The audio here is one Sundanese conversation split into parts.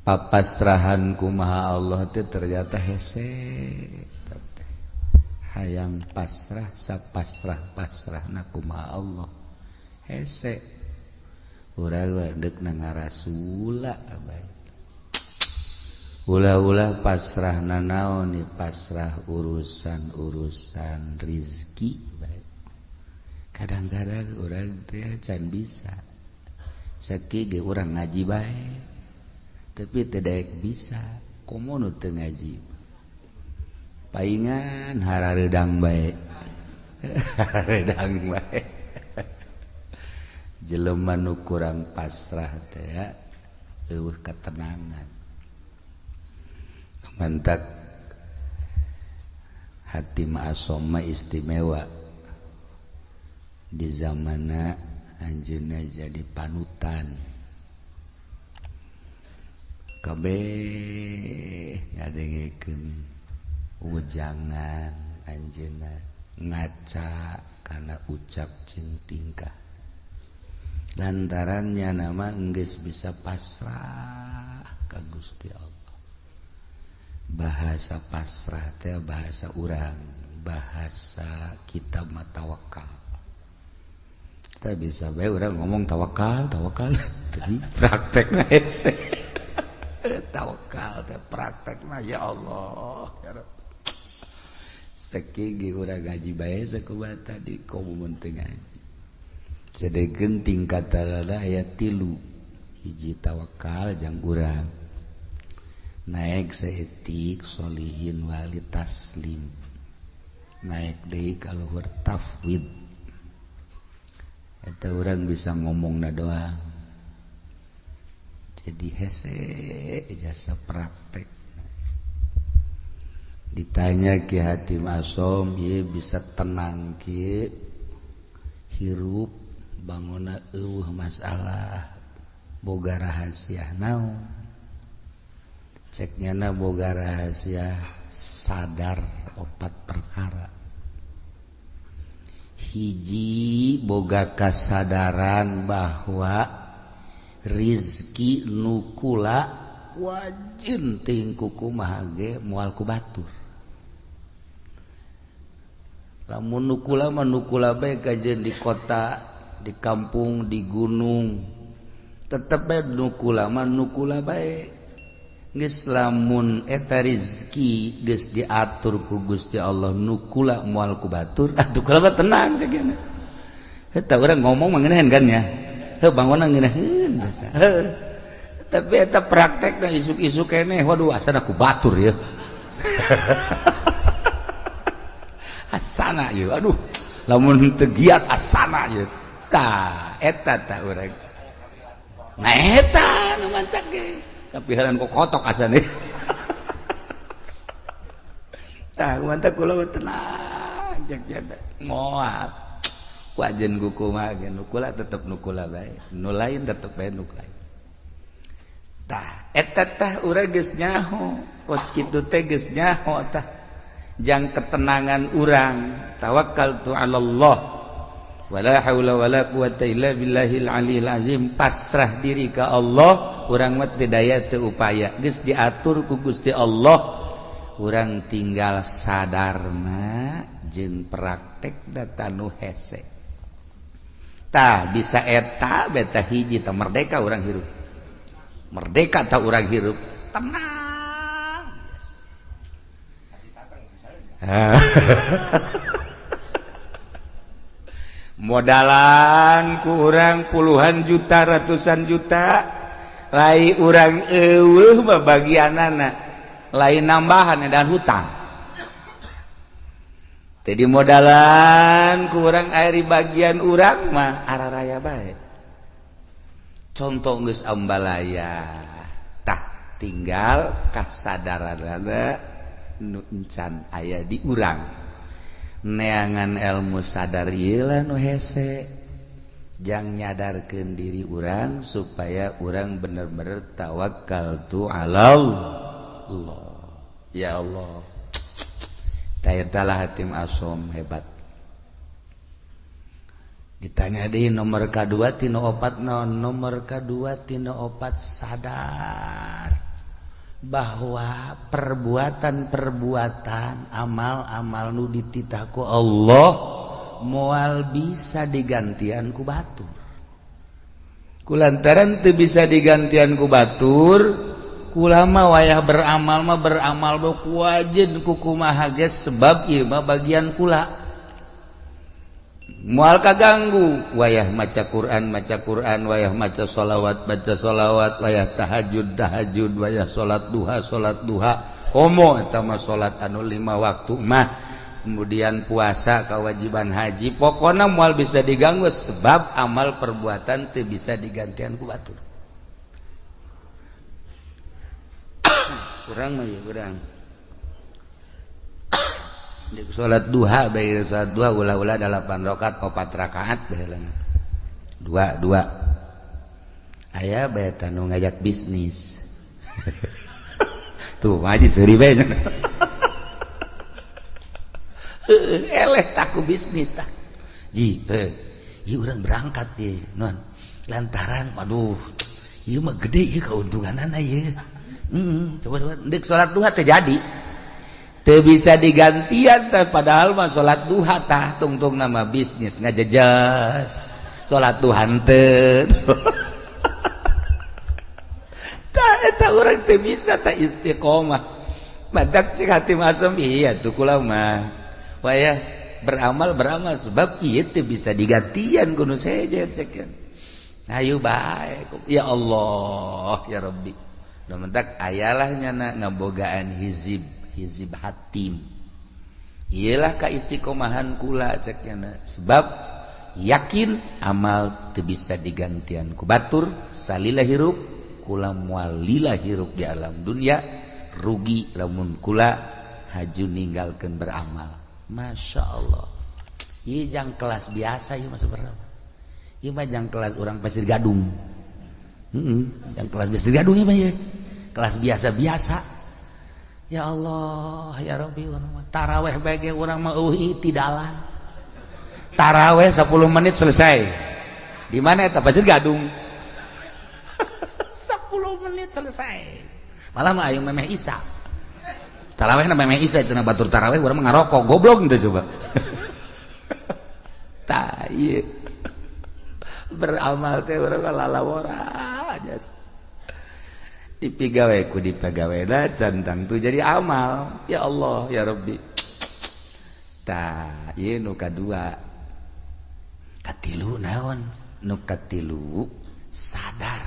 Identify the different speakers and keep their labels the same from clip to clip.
Speaker 1: Papasrahan kumaha Allah teh ternyata hese. Hayang pasrah sapasrah-pasrahna kumaha Allah. Hese. Urang deuk na ngarasula bae. Ulah-ulah pasrah nanaon ni pasrah urusan-urusan rizki bae. Kadang-kadang urang teh can bisa. Sakieu ge urang ngaji bae. Tapi tidak bisa, komo nu teu ngaji. Paingan harareudang bae. Harareudang bae. Jelema nu kurang pasrah teh eueuh ketenangan. Mantak hati ma'asoma istimewa di zamana anjeunna jadi panutan. Kabeh ngadengekeun wejangan anjeunna ngaca kana ucap jeung tingkah. Lantarannya nama enggeus bisa pasrah ka Gusti Allah. Bahasa pasrah teh bahasa urang, bahasa kitab mah tawakal. Kita bisa bae urang ngomong tawakal, tawakal, tapi praktekna hese. Tawakal teh praktekna ya Allah, ya Rabb. Sakieu ge urang ngaji bae sakumaha tadi komo mun teu ngaji. Sadegeun tingkatanana aya 3. Hiji tawakal jang urang. Naik saeutik solihin wali taslim. Naik deui ka luhur tafwid. Eta urang bisa ngomongna doang. Jadi hese jasa praktek. Ditanya Ki Hatim Asom, ieu bisa tenang kieu hirup bangona eueuh masalah boga rahasia naon. Cek nyana boga rahasia sadar opat perkara. Hiji boga kasadaran bahwa rizki nukula wajin ting kumaha ge moal ku batur. Lamun nukula mah nukula bae kajeun di kota, di kampung, di gunung. Tetep bae nukula mah nukula bae. Geus lamun eta rizki geus diatur ku Gusti Allah nukula moal ku batur, atuh kula mah tenang cek nya. Eta urang ngomong mah ngeunaheun kan ya. Heuh bangunna ngeunaheun biasa. Tapi eta praktekna isuk-isuk keneh waduh asana ku batur ya. Asana ieu aduh lamun teu giat asana ieu. Tah eta tah urang. Nah eta nu mantak ge. Tapi heran kok kotok asane. Tah mantak kula tenang cek jada. Moal. Wajen kumaha ge nukula tetep nukula bae. Nu lain tetep bae nu lain. Tah eta tah urang geus nyaho, kos kitu teh geus nyaho tah. Jang ketenangan urang, tawakkaltu 'ala Allah. Wala haula wala quwata illa billahil aliyil azim. Pasrah diri ka Allah, urang mah teu daya teu upaya. Geus diatur ku Gusti Allah, urang tinggal sadarna jeung praktek data nu hese. Tah bisa eta beta hiji tah merdeka urang hirup. Merdeka tah urang hirup, tenang. Modalan ku urang puluhan juta ratusan juta lai urang eueuh babagianana lain nambahan dan hutang. Jadi modalan ku urang ari bagian urang mah araraya bae. Contoh geus ambalaya tah tinggal kasadaranana nu encan aya di urang. Neangan ilmu sadar ieu lah nu hese. Jang nyadarkeun diri urang supaya urang bener-bener tawakal tu 'alallah. Ya Allah. Taala Hatim Asom hebat. Ditanya di nomor K2 tina opat naon, nomor K2 tina opat sadar. Bahwa perbuatan-perbuatan amal-amal nu dititah ku Allah moal bisa digantian ku batur. Kulantaran teu bisa digantian ku batur, kulama wayah beramal mah beramal ku wajen ku kumaha ge sebab ieu mah bagian kula. Moal kaganggu wayah maca Quran wayah maca sholawat wayah tahajud wayah salat duha komo eta mah salat anu 5 waktu mah kemudian puasa kewajiban haji pokona moal bisa diganggu sebab amal perbuatan teu bisa digantian ku batur. Kurang mah ya kurang. Salat duha bae salat duha ulah-ulah 8 rakaat 4 rakaat bae dua dua aya bae tanu ngajak bisnis. Tuh haji seuri bae eleh taku bisnis tah ji ieu urang berangkat ye non lantaran waduh ieu mah gede ieu kauntunganana ieu. Coba deuk salat duha teh jadi teu bisa digantian teh padahal mah salat duha tah tungtung nama bisnis ngajejas salat duha teu. Tah eta urang teu bisa tah istiqomah badak cek hati masum iya tuh kula mah wayah beramal sebab ieu teu bisa digantian ku nu sejen cek. Ayo bae ya Allah ya Rabbi. Nu mentak ayalah nyana ngabogaan hizib hatim iyalah ka istiqomahan kula ceknya sebab yakin amal teu bisa digantian ku batur salila hirup kula moal lila hirup di alam dunia rugi lamun kula haju ninggalkeun beramal. Masya Allah ieu jang kelas biasa ieu mah sebenarnya ieu mah jang kelas urang Pasir Gadung. Jang kelas Pasir Gadung ieu mah ieu kelas biasa-biasa. Ya Allah ya Rabbi taraweh bae urang mah eueuh tidalan. Taraweh 10 menit selesai. Di mana eta Pasir Gadung? 10 menit selesai. Malah mah ayo memeh isa. Tarawehna memeh isa cenah batur taraweh urang mah ngarokok goblok teh coba. Tah ieu. Beramal teh urang lalawora aja. Dipigawe ku dipagawena cantang tu jadi amal ya Allah ya Rabbi. Tah ieu nu kadua katilu naon nu katilu sadar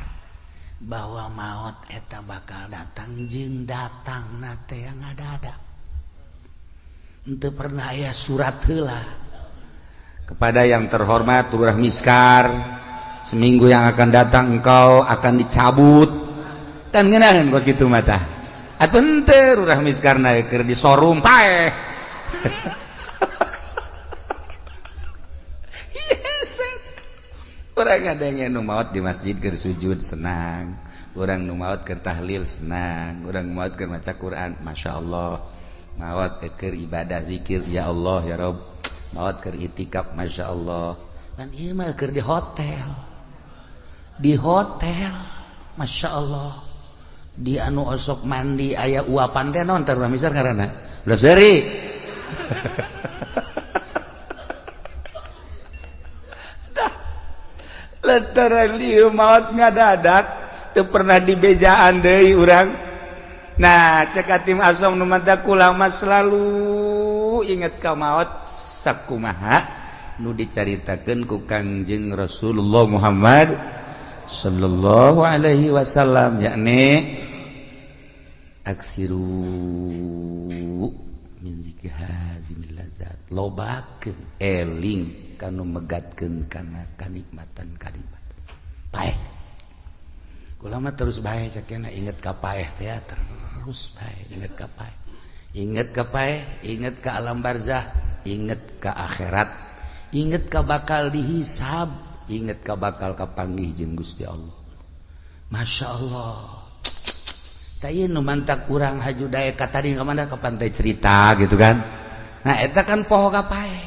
Speaker 1: bahwa maut eta bakal datang jeung datangna teh ngadada. Henteu pernah aya surat heula kepada yang terhormat Lurah Miskar, seminggu yang akan datang engkau akan dicabut. Kan ngeunaheun kos kitu mah tah. Atuh henteu Lurah Miskarna keur disorum paeh. Yes. Urang ngadenge nu maot di masjid keur sujud senang, urang nu maot keur tahlil senang, urang maot keur maca Quran masyaallah, maot keur ibadah zikir ya Allah ya Rabb, maot keur itikaf masyaallah. Kan ieu mah keur di hotel. Di hotel masyaallah. Di anu osok mandi aya uapan teh naon teh Lurah Misar ngaranna? Ulah seuri. Dah. Lantaran lieu maot ngadadak teu pernah dibejaan deui urang. Nah, cek Hatim Asom nu manta kula mah selalu inget ka maot sakumaha nu dicaritakeun ku Kangjeng Rasulullah Muhammad sallallahu alaihi wasallam yakni aksiru min zikri hazimil ladzat lobakeun eling kanu megatkeun kana kanikmatan kanikmatan paeh kula mah terus bae cekena inget ka paeh teh terus bae inget ka paeh inget ka paeh inget ka alam barzah inget ka akhirat inget ka bakal dihisab inget ka bakal kapanggih jeung Gusti Allah. Masya Allah. Tah ieu nu mantak urang haju daek ka tadi ka mana ka pantai cerita gitu kan. Nah eta kan poho ka paeh.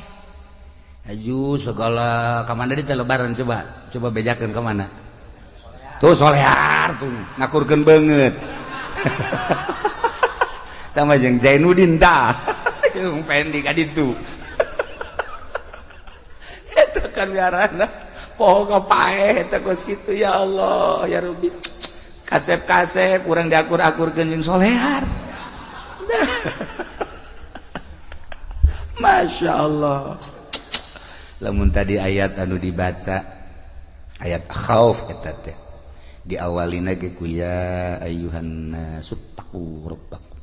Speaker 1: Haju segala ka mana di teh lebaran coba bejakeun ka mana. Tuh solear tuh ngakurkeun beungeut. Tama jeung Zainuddin tah. Jeung Pendi ka ditu. Eta kan ngaranna poho ka paeh eta kos kitu ya Allah ya Rabbi. Kasep-kasep urang diakur-akurkeun jeung solehar. Masya Allah. Lamun tadi ayat anu dibaca ayat khauf eta teh diawalina ge ku ya ayyuhan nasuttaqu rabbakum.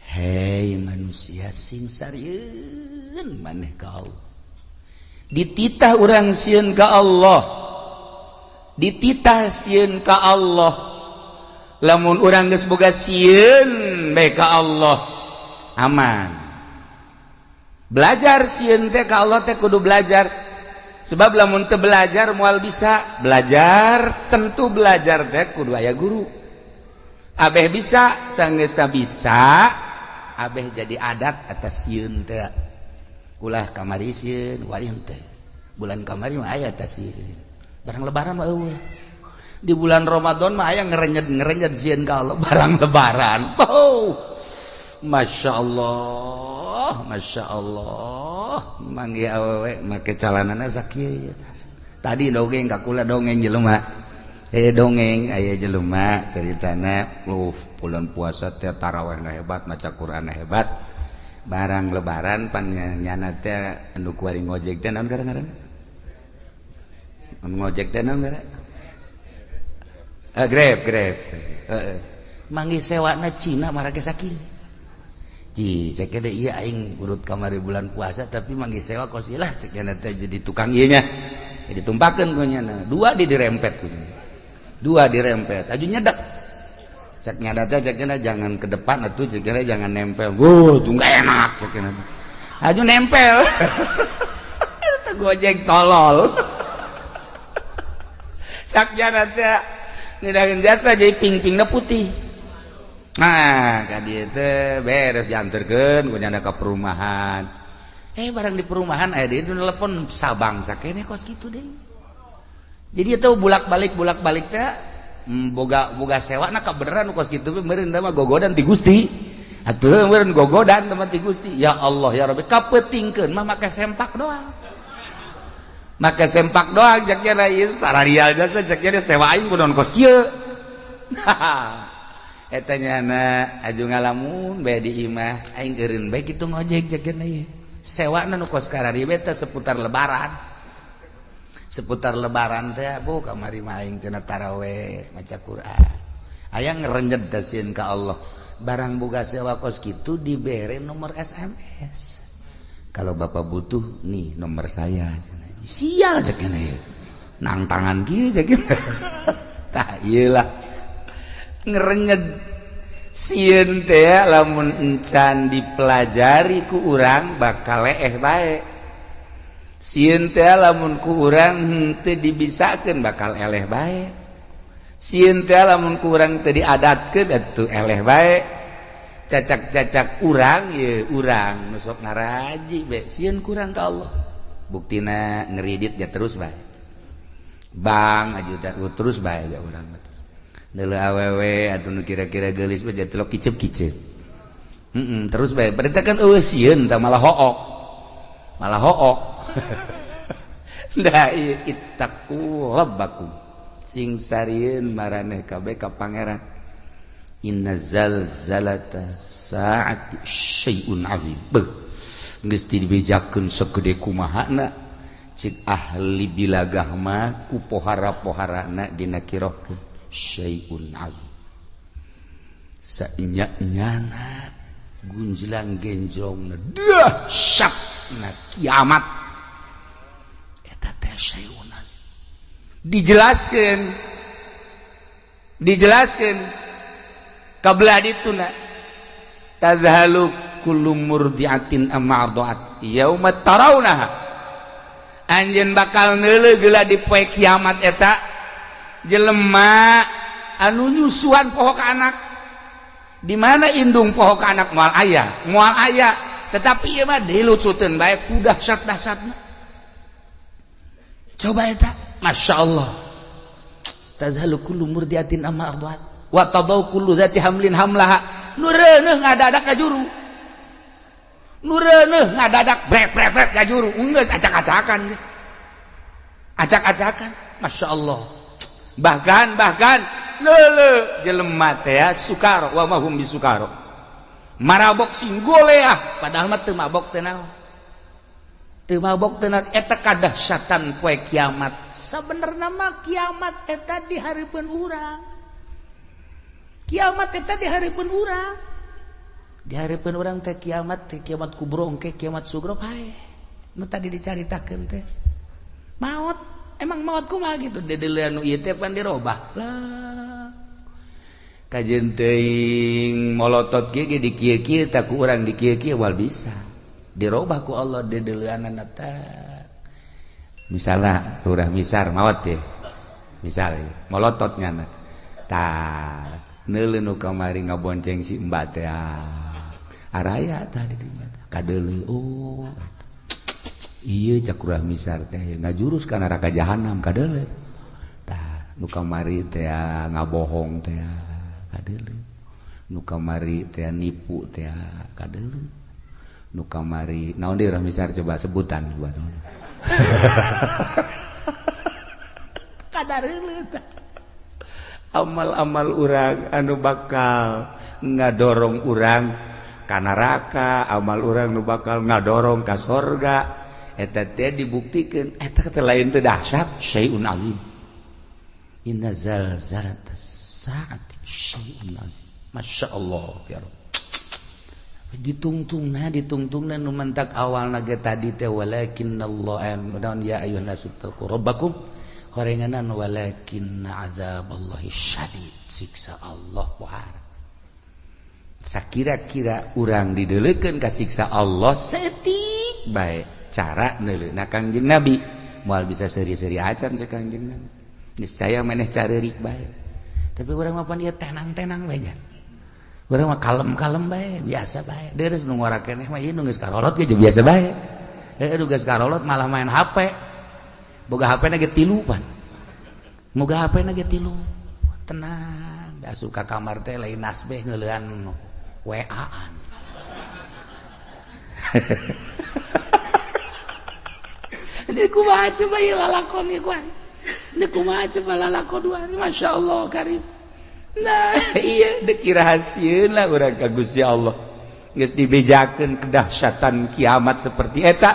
Speaker 1: Hei manusia sing sarieun maneh ka Allah. Dititah urang sieun ka Allah. Dititah sieun ka Allah. Lamun urang geus boga sieun bae ka Allah, aman. Belajar sieun teh ka Allah teh kudu belajar. Sebab lamun teu belajar moal bisa. Belajar tentu belajar teh kudu aya guru. Abeh bisa, sanggeusna bisa, abeh jadi adat atas sieun teh. Ulah kamari sieun, wali teh. Bulan kamari mah aya atas sieun. Barang lebaran mah eueuh. Di bulan Ramadan mah aya ngerenyet-ngerenyet sieun ka Allah barang lebaran. Oh. Masya Allah, Masya Allah. Manggih awewe make calanana sakieu. Tadi dongeng ka kula dongeng jelema. Dongeng aya jelema caritana lu bulan puasa teh tarawihna hebat, maca Qur'anna hebat. Barang lebaran pan nyana teh anu kuari ngojek teh naon ngaranna? Anu ngojek teh naon ngaranna? Grab, Grab. Heeh. Manggih sewana Cina marake sakieu. Ji, cek deh iya aing urut kamari bulan puasa tapi manggih sewa kos ieu lah cek nyana teh jadi tukang ieu nya. Jadi tumpakeun ku nyana. Dua di dirempet ku nyana. Dua dirempet, aju nyedek. Cek nyana teh cek nyana jangan ke depan atuh cek nyana jangan nempel. Wuh, tuh enggak enak cek nyana. Aju nempel. Itu gojek tolol. Cek nyana teh ngedahin jasa jadi ping-pingna putih. Nah, ka dieu teh beres dianterkeun ku nyana ka perumahan. Barang di perumahan aya deui nu telepon Sabang sakene kos kitu deui. Jadi itu bolak-balik teh boga sewa na kabeneran kos kitu meureun mah gogodan ti Gusti. Atuh meureun gogodan mah ti Gusti. Ya Allah ya Rabbi kapetingkeun mah make sempak doang. Make sempak doang cek nya ieu sararial jasa cek nya sewa aing kunaon kos kieu. Eta nyana aju ngalamun bae di imah aing eureun bae kitu ngojek cek nya ieu. Sewana nu kos karari bae teh seputar lebaran. Seputar lebaran teh bu kamari mah aing cenah taraweh maca Quran. Aya ngerenjet teh sieun ka Allah. Barang boga sewa kos kitu dibere nomor SMS. Kalau bapak butuh nih nomor saya. Sial cek nya. Nang tangan kieu cek nya. Tah ieu lah. Ngerenyet sieun teh lamun encan dipelajari ku urang bakal leeh bae. Sieun teh lamun ku urang henteu dibisakeun bakal eleh bae. Sieun teh lamun ku urang teu diadatkeun atuh eleh bae. Cacak-cacak urang ye urang nu sok ngaraji bae sieun kurang ka Allah. Buktina ngeridit ja terus bae. Bang aju terus bae ja urang mah. Deuleu awewe atuh nu kira-kira geulis mah jadi telok kicep-kicep. Terus bae berarti kan eueuh sieun tah malah hook. Malah hook. Da ittaqu rabbakum. Sing sarieun maraneh kabeh ka pangeran. Inna zalzalata saati syai'un azim. Beuh. Geus dibejakeun segede kumahana cik ahli bilagah mah ku pohara-poharana dina kirohkeun. Syai'un azim. Sainya-nyana gunjlang genjrongna dahsyatna kiamat. Eta teh syai'un azim. Dijelaskeun. Dijelaskeun kabelah dituna tazhalu kullu murdiatin amma arda'at yauma tarawnaha. Anjeun bakal neuleuh geula di poe kiamat eta jelema anu nyusuan poho ka anak. Di mana indung poho ka anak moal aya, tetapi ieu mah dilucuteun bae ku dahsyat-dahsyatna. Coba eta, Masya Allah. Tadhalu kullu murdiatin amma arda'at. Wa tadau kullu dzati hamlin hamlaha. Nu reuneuh ngadadak ka juru. Nu reuneuh ngadadak brek brek brek ka juru. Geus acak-acakan geus. Acak-acakan. Masya Allah. Bahkan leuleuh jelema teh sukaro wa mahum bisukaro. Marabok sing goleah padahal mah teu mabok teh naon. Teu mabok teh naon eta kadahsyatan poe kiamat. Sabenerna mah kiamat eta di hareupeun urang. Kiamat eta di hareupeun urang. Di hareupeun urang teh kiamat kubro engke kiamat sugro pae. Nu tadi dicaritakeun teh. Maot, emang maot kumaha gitu dedeuleun nu ieu teh pan dirobah. Lah. Kajeun teuing molotot kieu ge di kieu-kieu tah ku urang di kieu-kieu wal bisa. Dirobah ku Allah dedeuleunana teh. Misalna Lurah Misar maot teh. Misal molotot nyana. Tah neuleuh nu kamari ngabonceng si Mbak teh. Araya tah di dinya kadeuleu oh. Ieu cak Lurah Misar teh ngajurus ka neraka jahanam kadeuleu. Tah nu kamari teh ngabohong teh kadeuleu. Nu kamari teh nipu teh kadeuleu. Nu kamari naon deui Lurah Misar coba sebutan buat. Kadareuleuh tah. Amal-amal urang anu bakal ngadorong urang ka neraka, amal urang nu bakal ngadorong ka sorga, eta teh dibuktikeun eta teh lain teh dahsyat syai'un azim. Inna zalzalatas saati syai'un azim. Masya Allah ya Rabb. Ditungtungna nu mentak awalna ge tadi teh walakinnallaha naon ya ayyuhan nasu taqu rabbakum horenganan walakinna azaballahi syadid, siksa Allah pohara. Sakira-kira urang dideleukeun ka siksa Allah setik bae cara neuleuna Kangjeng Nabi moal bisa seuri-seuri acan sa Kangjeng Nabi. Niscaya maneh careurik bae. Tapi urang mah pan ieu tenang-tenang bae nya. Urang mah kalem-kalem bae, biasa bae. Deures nu ngora keneh mah ieu nu geus karolot ge biasa bae. Heuh nu geus karolot malah main HP. Boga HP na ge tilu pan. Moga HP na ge tilu. Tenang, asup ka kamar teh lain nasbeh ngeulean WA-an. Ini kumaha coba ieu lalakon ieu kuari. Ini kumaha coba lalakon dua. Masya Allah karim. Nah, iya deuk rahasieun lah urang ka Gusti Allah. Geus dibejakeun kedahsyatan kiamat seperti eta,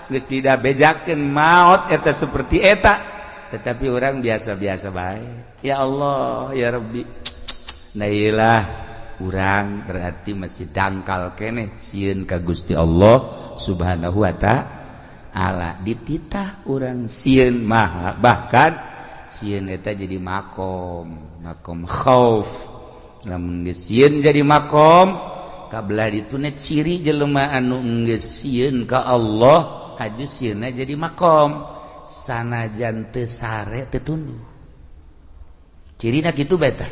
Speaker 1: geus tidak bejakeun maot eta seperti eta, tetapi orang biasa-biasa bae. Ya Allah, ya Rabbi. Nah iyalah urang berarti masih dangkal keneh sieun ka Gusti Allah Subhanahu wa ta'ala. Dititah urang sieun maha, bahkan sieun eta jadi makom, makom khauf. Lamun geus sieun jadi makom, kabelah dituna ciri jelema anu geus sieun ka Allah, haju sieunna jadi makom. Sanajan teu sare teu tunduh. Cirina kitu bae tah.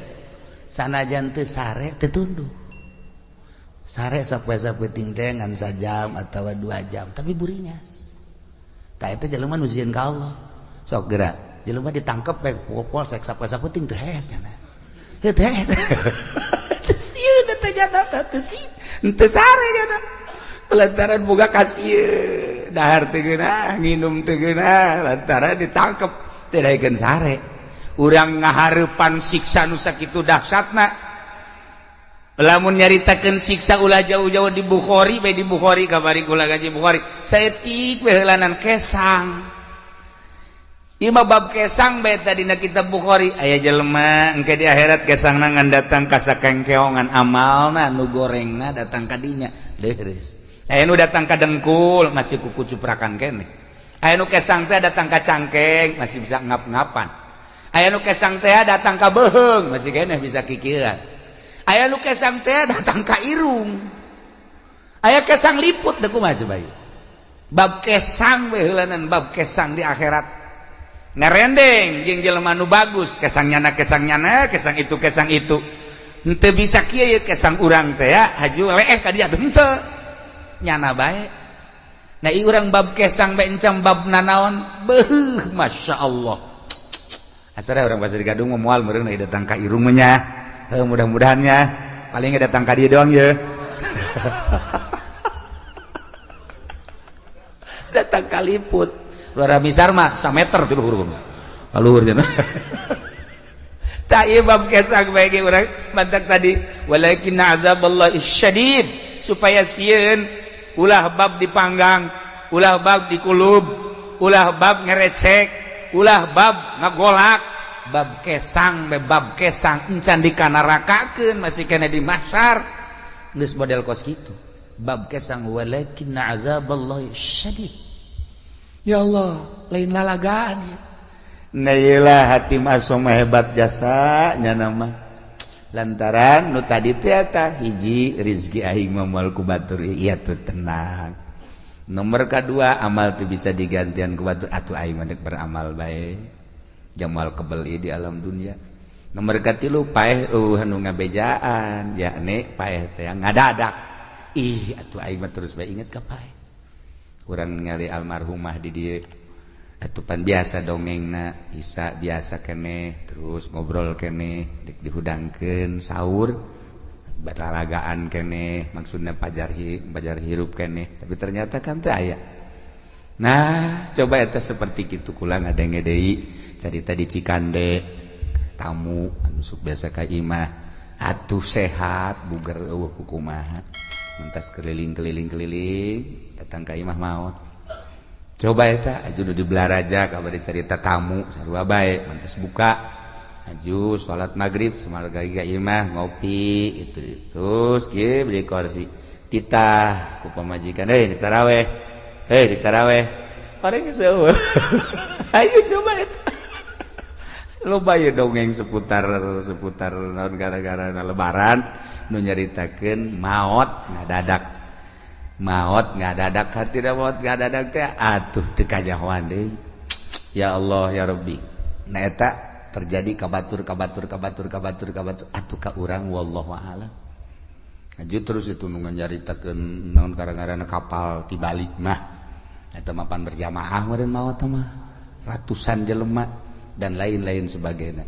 Speaker 1: Sanajan teu sare teu tunduh. Sare sapoe-sapoe teh ngan sajam atawa 2 jam, tapi buringas. Tah eta jelema nu sieun ka Allah. Sok geura jelema ditangkep bae polsek sapoe-sapoe teu hees nya. Heuh teu hees. Teu sieun eta jana teh teu sieun. Teu sare jana. Lantaran boga kasieun, dahar teu geunah, nginum teu geunah, lantaran ditangkep teu daekeun sare. Urang ngahareupan siksa nu sakitu dahsyatna. Lamun nyaritakeun siksa ulah jauh-jauh di Bukhari bae, di Bukhari kamari kula ngaji Bukhari. Saeutik we heulanan kesang. Ieu mah bab kesang bae tadi na kitab Bukhari. Aya jelema engke di akhirat kesangna ngan datang ka sakengkeongan amalna nu gorengna datang ka dinya leureus. Aya nu datang ka dengkul masih kuku cuprakan keneh. Aya nu kesang teh datang ka cangkeng masih bisa ngap-ngapan. Aya nu kesang teh datang ka beuheung masih keneh bisa kikieuan. Aya nu kesang teh datang ka irung. Aya kesang liput teh kumaha coba ieu. Bab kesang we heulanan bab kesang di akhirat. Ngarendeng jeung jelema nu bagus kesang nyana kesang itu kesang itu. Henteu bisa kieu ye kesang urang teh ya haju leeh ka dia henteu. Nyana bae. Nah ieu urang bab kesang bae encam bab nanaon beuh masyaallah. Asal orang Pasir Gadung moal meureun datang ka irung mah nya. Mudah-mudahannya paling datang ka dieu doang ya. Datang kaliput. Luar misar mah sameter ti luhur. Kaluhur cenah. Tak ieu bab kesang bae ge urang mantak tadi walakin azaballahi syadid supaya sieun ulah bab dipanggang, ulah bab dikulub, ulah bab ngerecek, ulah bab ngagolak, bab kesang be bab kesang encan dikanarakakeun masih kena di mahsyar geus model kos kitu. Bab kesang walakin azaballahi syadid. Ya Allah, lain lalagaan ya. Nah iyalah hati masuk hebat jasa nya nama. Lantaran nu tadi teh eta hiji rizki aing mah moal ku batur ieu tuh tenang. Nomor kedua amal tuh bisa digantian ku batur atuh aing mah dek beramal bae. Jamal kebeli di alam dunia. Nomor katilu paeh eueuh anu ngabejaan yakni paeh teh ngadadak. Ih atuh aing mah terus bae inget ka paeh. Urang ningali almarhumah di dieu atupan biasa dongengna isa biasa keneh terus ngobrol keneh dek dihudangkeun sahur batalagaan keneh maksudna pajar hirup keneh tapi ternyata kan teu aya. Nah coba eta seperti kitu kula ngadenge deui carita di Cikande tamu anu sok biasa ka imah atuh sehat buger eueuh kukumaha mentas keliling-keliling-keliling datang ka imah maot. Coba eta aju nu di Belaraja kabar cerita tamu sarua bae mantas buka aju salat maghrib samarga ka imah ngopi itu terus kieu beli kursi titah ku pamajikan heuh di taraweh heuh di taraweh bareng seueur. Ayo coba eta loba ye dongeng seputar naon gara-gara lebaran nu nyaritakeun maot ngadadak. Maot ngadadak hartina maot ngadadak teh atuh teu kanyahoan deui. Ya Allah ya Rabbi. Nah eta terjadi ka batur ka batur ka batur ka batur ka batur atuh ka urang wallahu a'lam. Aju terus itu nu nyaritakeun naon gara-garana kapal tibalik mah. Eta mapan berjamaah meureun maot mah ratusan jelema dan lain-lain sebagainya.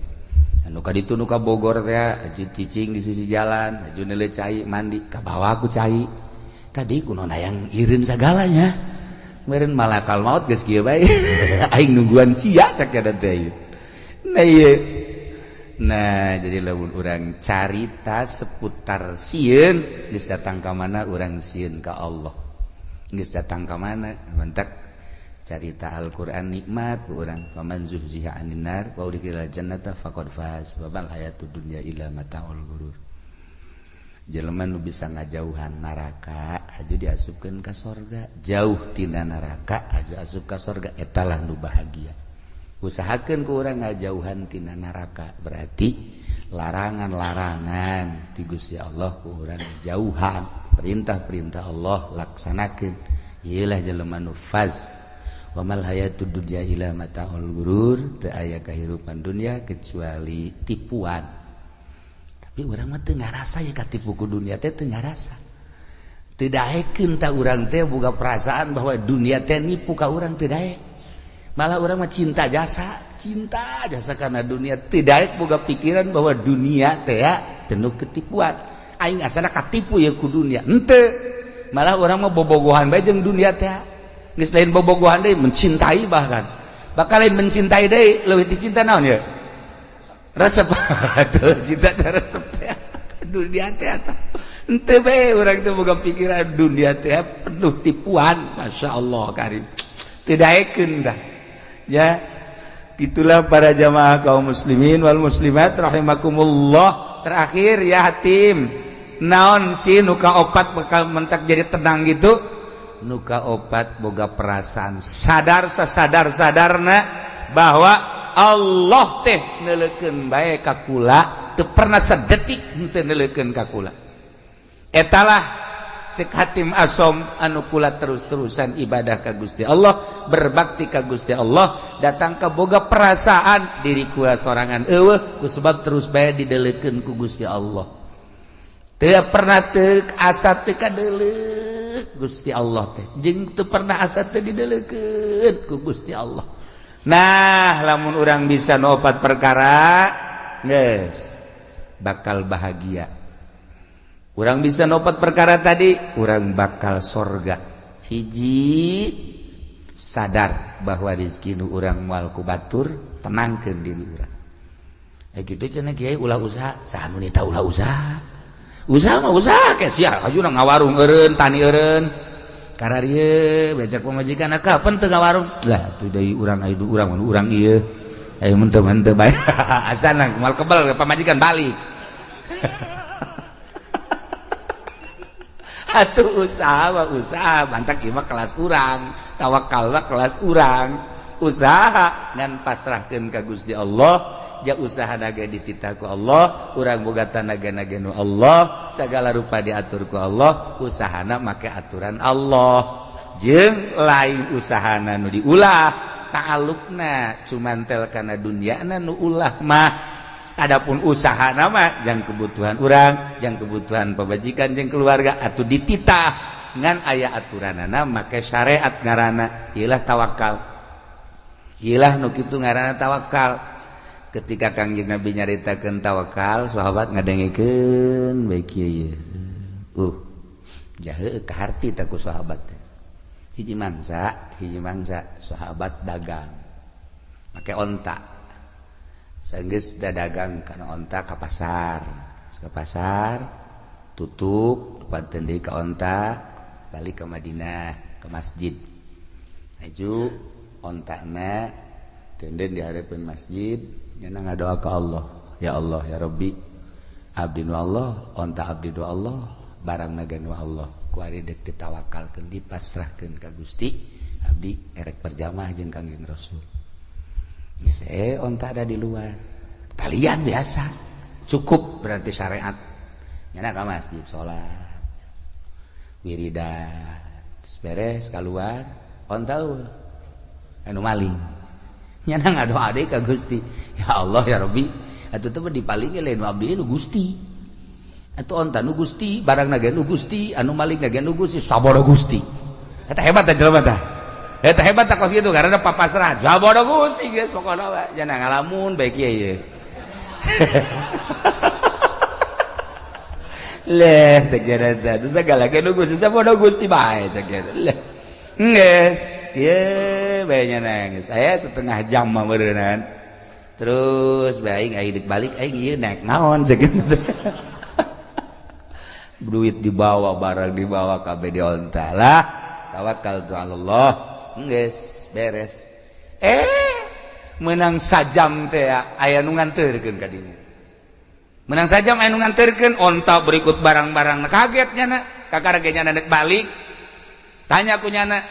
Speaker 1: Anu ka ditu nu ka Bogor teh aju cicing di sisi jalan, aju neuleuh cai mandi ka bawa ku cai. Tadi kuno nayang ireun sagalanya meureun malakal maut geus kieu bae aing nungguan sia cak ya teh. Nah ieu nah jadi lamun urang carita seputar sieun geus datang ka mana urang sieun ka Allah geus datang ka mana mantak carita Al-Qur'an nikmat ku urang faman zuhziha anin nar wa udkhilal jannata faqad faz wa mal hayatud dunya illa mataul ghurur. Jelema nu bisa ngajauhan neraka aju diasupkeun ka sorga, jauh tina neraka aju asup ka sorga etalah nu bahagia. Usahakeun ku urang ngajauhan tina neraka berarti larangan-larangan ti Gusti Allah ku urang jauhan, perintah-perintah Allah laksanakeun. Ieu lah jelema nu faz. Wa mal hayatud dunya illa mataul ghurur, teu aya kahirupan dunya kecuali tipuan. Tapi urang mah teu ngarasa ya katipu ku dunia teh teu ngarasa. Teu daekeun ta urang teh boga perasaan bahwa dunia teh nipu ka urang teu daek. Malah urang mah cinta jasa karena dunia teu daek boga pikiran bahwa dunia teh penuh ketipuan. Aing asana katipu ya ku dunia. Henteu. Malah urang mah bobogohan bae jeung dunia teh. Geus lain bobogohan deui mencintai bahkan. Bakal lain mencintai deui leuwih ti cinta naon ya? Resep tuh cinta resep teh dunia teh eta henteu bae urang teh boga pikiran dunia teh penuh tipuan. Masya Allah karim teu daekeun dah ya. Itulah para jamaah kaum muslimin wal muslimat rahimakumullah. Terakhir ya hatim naon sih nu kaopat bakal mentak jadi tenang gitu. Nu kaopat boga perasaan sadar sasadar sadarna bahwa Allah teh neuleukeun bae ka kula teu pernah sedetik henteu neuleukeun ka kula. Etalah cek Hatim Asom anu kula terus-terusan ibadah ka Gusti Allah, berbakti ka Gusti Allah, datang ka boga perasaan diri kula sorangan eueuh ku sebab terus bae dideulekeun ku Gusti Allah. Teu pernah teu asa teu kadeuleuk Gusti Allah teh jeung teu pernah asa teu dideulekeun ku Gusti Allah. Nah lamun urang bisa nu opat perkara geus bakal bahagia. Urang bisa nopat perkara tadi, urang bakal sorga. Hiji sadar bahwa rezeki nu urang moal ku batur, tenangkeun diri urang. Gitu cenah kiai ulah usaha, saha nu nita ulah usaha. Usaha mah usaha ke sia hajuna ngawarung eureun, tani eureun. Kararieu becak pamajikan kapan teu ngawarung? Lah atuh deui urang aya urang mun urang ieu. Ayo mun teu mah teu bae. Asana moal kebel pamajikan balik. Atuh usaha mah usaha, mantak ieu mah kelas urang, tawakal mah kelas urang. Usaha ngan pasrahkeun ka Gusti Allah. Ja usaha naga dititah ku Allah, urang boga tanaga-naga nu Allah, segala rupa diatur ku Allah, usahana make aturan Allah. Jeung lain usahana nu diulah, ta'alluqna cuman tel kana dunyana nu ulah mah. Adapun usahana mah jang kebutuhan urang, jang kebutuhan pabajikan jeung keluarga atuh dititah ngan aya aturanana make syariat ngaranna ieulah tawakal. Ieulah nu kitu ngaranna tawakal. Ketika Kangjeng Nabi nyaritakeun tawakal, sahabat ngadengekeun bae kieu ieu. Jahe kaharti ta ku sahabat teh. Hiji mangsa sahabat dagang. Make onta. Sanggeus dagang kana onta ka pasar. Ka pasar tutup panten deui ka onta, balik ke Madinah, ke masjid. Aju ontana tenden di hareupeun masjid. Nyana ngadoa ka Allah, ya Allah ya Rabbi, abdi nu Allah, onta abdi nu Allah, barang naga nu Allah. Ku ari deuk ditawakalkeun dipasrahkeun ka Gusti, abdi erek berjamaah jeung Kangjeng Rasul. Geus onta ada di luar. Talian biasa. Cukup berarti syariat. Nyana ka masjid salat. Wiridan, beres keluar, onta eueuh. Anu maling. Nyana ngadoa deui ka Gusti. Ya Allah ya Rabbi, atuh teh dipaling lain nu abdi nu Gusti. Atuh onta nu Gusti, barang ge nu Gusti, anu maling ge nu Gusti, sabodo Gusti. Eta hebat teh jelema tah. Eta hebat tah kos kitu karena papasrah. Sabodo Gusti geus pokona we. Nyana ngalamun bae kieu ieu. Leh cek teh teh sagala ge nu Gusti sabodo Gusti bae cek teh. Leh. Geus, ieu bae nya nangis. Aya setengah jam mah meureunnan. Terus bae aing deuk balik aing ieu naik naon cek. Duit dibawa, barang dibawa kabeh di onta lah. Tawakal tu Allah. Geus, beres. Menang sajam teh aya nu nganterkeun ka dinya. Menang sajam aya nu nganterkeun onta berikut barang-barang. Kaget nyana, kakara ge nyana deuk balik. Tanya ku nyana,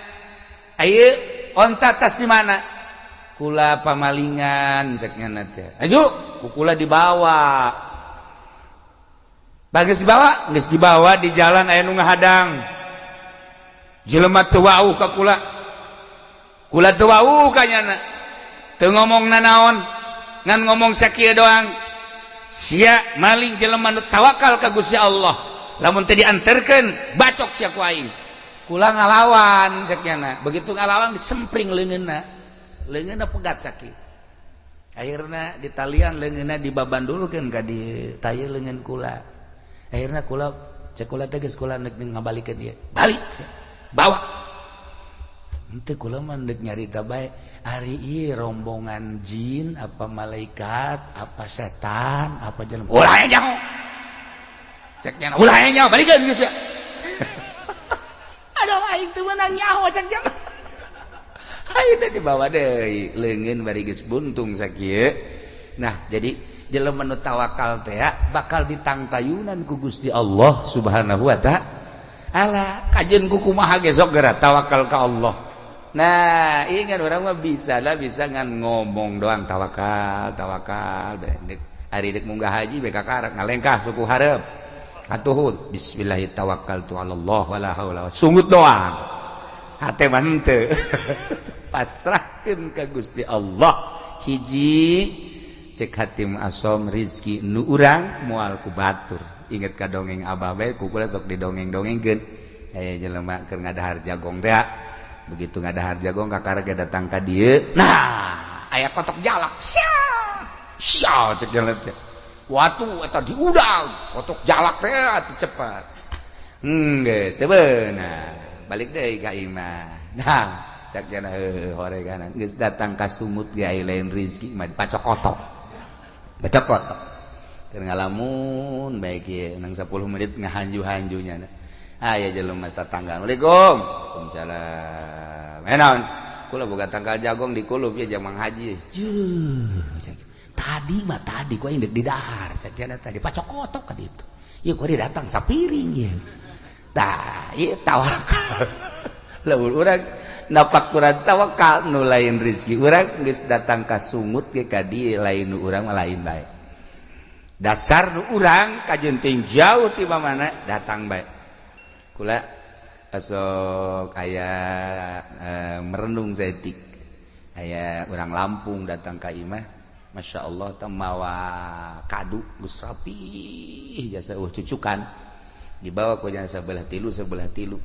Speaker 1: ayo onta tas di mana? Kula pamalingan cek nyana teh. Ayo, kula dibawa. Bagus dibawa, geus dibawa di jalan aya nu ngahadang. Jelema teu wauh ka kula. Kula teu wauh ka nyana. Teu ngomong nanaon, ngan ngomong sakieu doang. Sia maling jelema nu tawakal ka Gusti Allah. Lamun teu dianterkeun, bacok sia ku aing. Kula ngalawan cek nyana. Begitu ngalawan disempring leungeunna. Leungeunna pegat sakit. Akhirna ditalian leungeunna dibabandulkeun ka di taye leungeun kula. Akhirna kula cek kula teh geus kula neuk ngabalikeun ieu. Balik sia. Bawa. Henteu kula mah deuk nyarita bae. Ari ieu rombongan jin apa malaikat apa setan apa jelema. Ulah nyaho. Cek nyana ulah nyaho balikeun geus sia. Aduh aing teu meunang nyaho cek jelema. Ayeuna dibawa deui leungeun bari geus buntung sakieu. Nah, jadi jelema nu tawakal teh bakal ditangtayunan ku Gusti Allah Subhanahu wa ta'ala. Kajeun ku kumaha ge sok geura tawakal ka Allah. Nah, ingat urang mah bisa lah bisa ngan ngomong doang tawakal, tawakal dek ari dek munggah haji bae kakarak ngalengkah suku hareup. Atuh bismillah tawakkaltu ala Allah wala haula sungut doang. Hate mah henteu. Pasrahkeun ka Gusti Allah. Hiji cek hatim asom rizki nu urang moal ku batur. Inget ka dongeng abah bae ku kula sok didongeng-dongengkeun. Aya jelema keur ngadahar jagong teh. Begitu ngadahar jagong kakara ge datang ka dieu. Nah, aya kotok jalak. Sia. Sia cek jelema teh. Watu eta diudang, kotok jalak teh atuh cepat. Geus teu beunang. Balik deui ka imah. Nah, cak jana heueuh horeganan geus datang ka sumut ge aya lain rezeki mah pacokotok. Pacokotok. Keur ngalamun bae kieu nang 10 menit ngahanju-hanjunya. Aya jelema tetangga. Assalamualaikum. Waalaikumsalam. Naon? Kula boga tangkal jagong di kulub ya jang Mang Haji. Jeuh. Tadi mah tadi gua indek di dahar sakiana tadi pacokotok ka ditu. Ieu gua datang sapiring ieu. Tah, ieu tawakal. Lamun urang napak kurang tawakal nu lain rezeki urang geus datang ka sungut ge ka dieu lain nu urang mah lain bae. Dasar nu urang kajenting jauh ti mana datang bae. Kula asok aya merenung saeutik. Aya urang Lampung datang ka imah. Masya Allah teh mawa kadu geus rapih jasa cucukan dibawa ku jasa sebelah tilu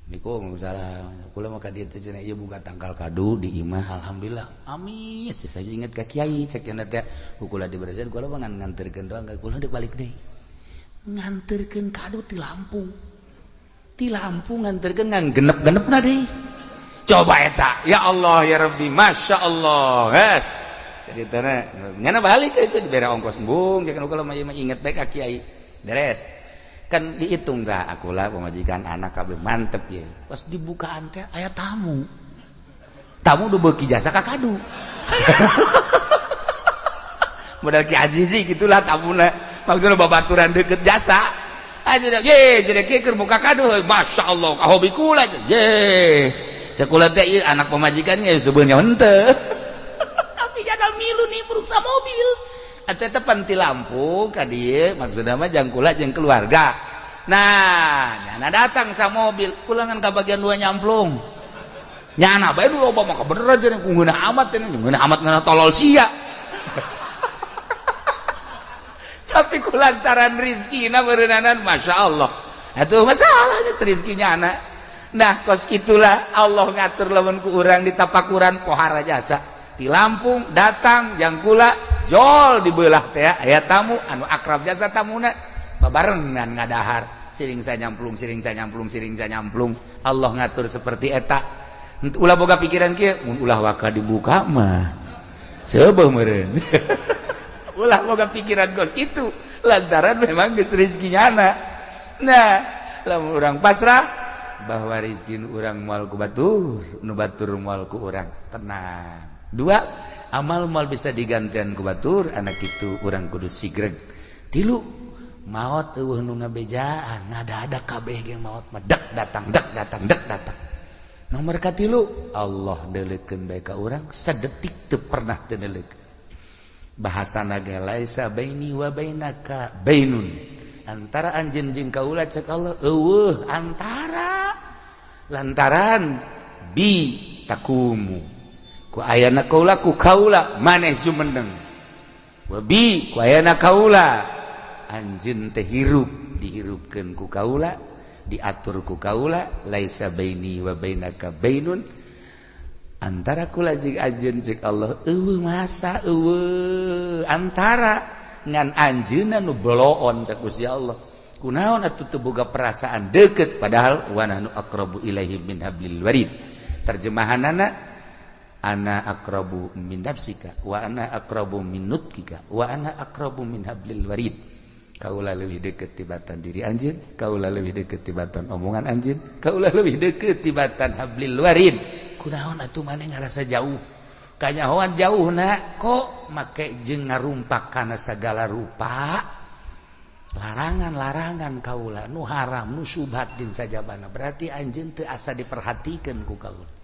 Speaker 1: niku salah kula mah ka dieu teh cenah ieu buka tangkal kadu di imah alhamdulillah amis saya inget ka kiai cek cenah teh kula diberesin kula mah ngan nganterkeun doang ka kula deuk balik deui nganterkeun kadu ti Lampung nganterkeun ngan genep-genepna deui coba eta ya Allah ya Rabbi Masya Allah yes. Jadi tanah nyana balik itu dibere ongkos embung jangan kalau mah inget bae ka kiai beres kan dihitung tah akulah pemajikan anak kabeh mantep ye pas dibukaan teh aya tamu tamu udah beuki jasa ka kadu modal Ki Azizi gitulah tamuna maksudna babaturan deket jasa aja ye jadi kieu keur buka kadu Masya Allah ka hobi kula ye cekula teh ieu anak pemajikan ge sebenarnya henteu milu nimbrung sa mobil atau tepan ti Lampung ka dieu maksudna mah jang kula jeung keluarga nah nyana datang sa mobil kulangan ka bagian dua nyamplung nyana bae dulu loba mah kabeneran cenah ku ngeunah amat cenah ngeunah amat ngeunah tolol sia tapi kulantaran rizkina beureunanan Masya Allah atuh masalahnya rizki nyana nah kos itulah Allah ngatur lamun ku urang ditapakuran pohara jasa di Lampung datang jang kula jol dibelah teh aya tamu anu akrab jasa tamuna babarengan ngadahar siring sanyamplung siring sanyamplung siring sanyamplung Allah ngatur seperti eta ulah boga pikiran kieu mun ulah waka dibuka mah seubeuh meureun ulah boga pikiran kos kitu lantaran memang geus rezeki nyana nah lamun urang pasrah bahwa rezeki urang moal ku batur nu batur moal ku urang tenang. Dua, amal mal bisa digantian ku batur anak itu urang kudu sigreg. Tilu, maot eueuh nu ngabejaan ngada-ada kabeh ge maot mah dek datang dek datang dek datang. Nomor katilu, Allah deuleukeun bae ka urang sadetik teu pernah teu deuleukeun. Bahasana ge laisa baini wa bainaka bainun. Antara anjeun jeung kaula cek Allah eueuh antara lantaran bi takumu ku ayana kaula ku kaula maneh jumeneng wa bi ku ayana kaula anjeun teh hirup dihirupkeun ku kaula diatur ku kaula laisa baini wa bainaka bainun antara kula jeung anjeun cek Allah eueuh masa eueuh antara ngan anjeunna nu boloon cek Gusti Allah kunaon atuh teu boga perasaan deukeut padahal wa nahnu aqrabu ilaihi min hablil warid terjemahanana ana aqrabu min nafsika wa ana aqrabu min nutkika wa ana aqrabu min hablil warid kaula leuwih deukeut tibatan diri anjeun kaula leuwih deukeut tibatan omongan anjeun kaula leuwih deukeut tibatan hablil warid kunaon atuh maneh ngarasa jauh kanyahoan jauhna kok make jeung ngarumpak kana sagala rupa larangan-larangan kaula nu haram nu subhat jeung sajabana berarti anjeun teu asa diperhatikeun ku kaula.